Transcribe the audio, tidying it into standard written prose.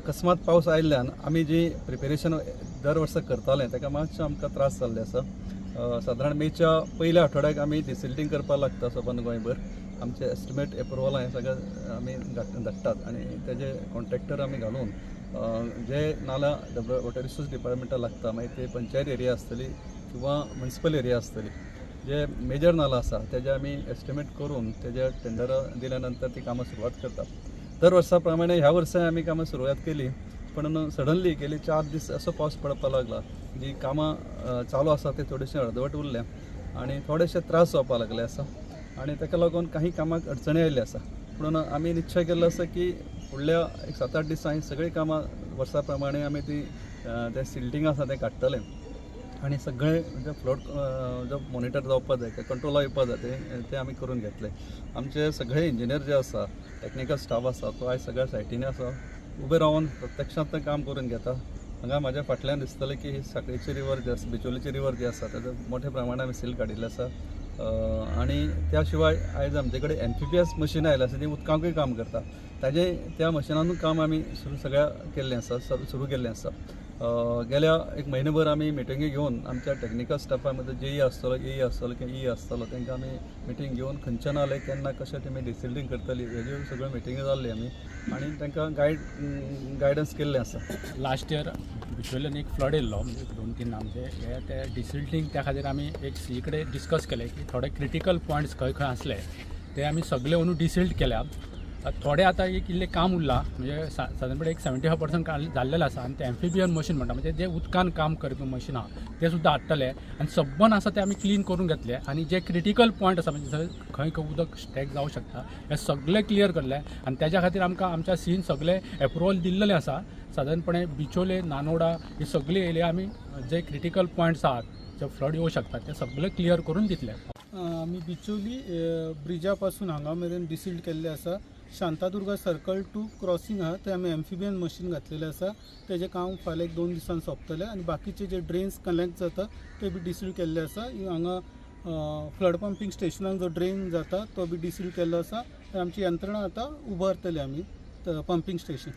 अकस्मात पावस आयिल्ल्यान आमी जी प्रिपेरेशन दर वर्सा करताले ताका मातशें आमकां त्रास जाल्ले आसा. सादारण मेच्या पयल्या आठवड्याक आमी डिसिल्टींग करपाक लागता सबंद गोंयभर. आमचे एस्टिमेट एप्रुवलां हें सगळें आमी धाडटात आनी तेजे कॉन्ट्रॅक्टर आमी घालून जे नाला वॉटर रिसोर्स डिपार्टमेंटाक लागता, मागीर ते पंचायत एरिया आसतली किंवा म्युनिसिपल एरिया आसतली, जे मेजर नाला आसा तेजे आमी एस्टिमेट करून तेजे टेंडर दिल्या नंतर ती कामां सुरवात करतात. दर वर्सा प्रमाणे ह्या वर्सा आमी कामां सुरवात केली, पण सडनली गेले 4 दीस असो पावस पडपाक लागला, जी कामां चालू आसा ते थोडेशे अर्दवट उरले आनी थोडेशे त्रास जावपाक लागले आसा आनी ताका लागून काही कामाक अडचणी आयिल्ली आसा. पूण आमी निश्चय केल्लो आसा की फुडल्या एक 7-8 दिसांनी सगळीं कामां वर्सा प्रमाणे आमी ती तें सिल्टींग आसा तें काडटले आनी सगळें म्हणजे फ्लड जो मॉनिटर जावपाक जाय, कंट्रोला येवपाक जाय ते आमी करून घेतले. आमचे सगळे इंजिनियर जे आसा, टॅक्निकल स्टाफ आसा तो आयज सगळ्या सायटींनी आसा, उबे रावन प्रत्यक्षांत काम करून घेता. हांगा म्हाज्या फाटल्यान दिसतलें की ही साखळीची रिवर जी आसा, बिचोलीची रिवर जी आसा ताजो मोठ्या प्रमाणान आमी सिल्ट काडिल्लें आसा. आनी त्या शिवाय आयज आमचे कडेन एम्फिबियस मशीन आयलें आसा, ती उदकांकूय काम करता, ताजें त्या मशिनानूय काम आमी सुरू सगळ्या केल्लें आसा, सुरू केल्लें आसा. गेल्या एक म्हयनोभर आमी मिटिंगी घेवन आमच्या टॅक्निकल स्टाफा मदीं जेई आसतलो, ए आसतलो किंवा ई आसतलो, तांकां आमी मिटींग घेवन खंयच्या नाले केन्ना कशें तेमी डिसिल्टींग करतली हेज्यो सगळ्यो मिटिंगी जाल्ली आमी आनी तांकां गायडन्स केल्लें आसा. लास्ट इयर बिचोल्यान एक फ्लड येयल्लो, म्हणजे 2-3 आमचे हे ते डिसिल्टींग, त्या खातीर आमी एक सी कडेन डिस्कस केलें की थोडे क्रिटिकल पॉयंट्स खंय खंय आसले ते आमी सगळे अंदू डिसिल्ट केल्या. थोडे आतां एक इल्लें काम उरलां, म्हणजे सादारणपणे एक 75% जाल्लेलें आसा. आनी ते एम्फिबियन मशीन म्हणटा, म्हणजे जे उदकान काम करपी मशीन आहा ते सुद्दां हाडटले आनी सबन आसा ते आमी क्लीन करून घेतले. आनी जे क्रिटिकल पॉयंट आसा, म्हणजे खंय खंय उदक स्टॅक जावं शकता, हे सगळे क्लियर करले आनी तेज्या खातीर आमकां आमच्या सीन सगळे एप्रुवल दिल्लेलें आसा. सादारणपणे बिचोले, नानोडा ही सगळी एरिया आमी जे क्रिटिकल पॉयंट्स आहात जे फ्लड येवं शकता ते सगळे क्लियर करून दितले. आमी बिचोली ब्रिजा पासून हांगा मेरेन डिसिल्ट केल्ले आसा. शांतादुर्गा सर्कल टू क्रॉसिंग आहा थंय आमी एम्फिबियन मशीन घातलेलें आसा, तेजें काम फाल्यां 1-2 दिसान सोंपतलें. आनी बाकीचे जे ड्रेन्स कनेक्ट जाता ते बी डिसिल्ट केल्ले आसा. हांगा फ्लड पंपींग स्टेशनाक जो ड्रेन जाता तो बी डिसिल्ट केल्लो आसा. आमची यंत्रणा आतां उबारतले आमी पंपींग स्टेशन.